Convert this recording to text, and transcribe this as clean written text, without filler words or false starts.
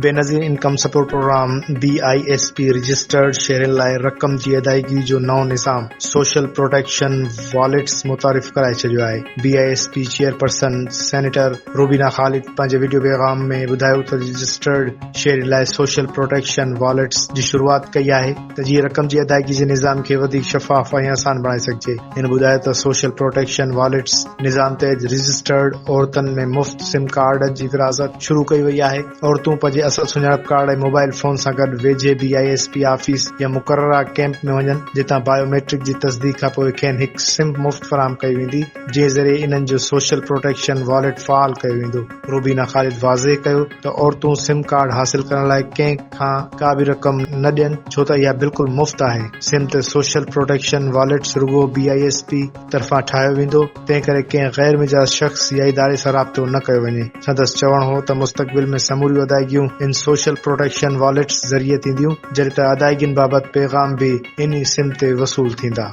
Benazir income support programme, B I S P, registered شهرين لاء رقم جي ادائيگي جو نئون نظام سوشل پروٽيڪشن واليٽس متعارف ڪرائي ڇڏيو آهي. B I S P chairperson senator Rubina Khalid پنهنجي وڊيو پيغام ۾ ٻڌايو ته رجسٽرڊ شهرين لاء سوشل پروٽيڪشن واليٽس جي شروعات ڪئي آهي ته جيئن رقم جي ادائيگي جي نظام کي وڌيڪ شفاف ۽ آسان بڻائي سگهجي. هن ٻڌايو ته سوشل پروٽيڪشن واليٽس نظام تحت رجسٽرڊ عورتن ۾ مفت سم ڪارڊ جي ورهاست شروع ڪئي وئي آهي، عورتون پنهنجي اصل سڃاڻپ ڪارڊ ۽ موبائل فون سان گڏ ويجهي بي I S P office يا مقرره ڪئمپ ۾ وڃن، جتان بايو ميٽرڪ جي تصديق کانپوء کين هڪ سم مفت فراهم ڪئي ويندي، جنهن ذريعي انهن جو سوشل پروٽيڪشن واليٽ فعال ڪيو ويندو. روبينا خالد واضح ڪيو ته عورتون سم ڪارڊ حاصل ڪرڻ لاء ڪنهن کان ڪا به رقم نه ڏين، ڇو ته اها بلڪل مفت آهي، سم تي سوشل پروٽيڪشن واليٽس رڳو بي I S P طرفان ٺاهيو ويندو، تنهن ڪري ڪنهن غير مجاز شخص يا اداري سان رابطو نه ڪيو وڃي. سندس چوڻ هو ته مستقبل ۾ سموريون ادائيگيون ان سوشل پروٽيڪشن واليٽس ذريعي ٿينديون، جڏهن ته ادائيگين بابت پيغام به ان ئي سم تي وصول ٿيندا.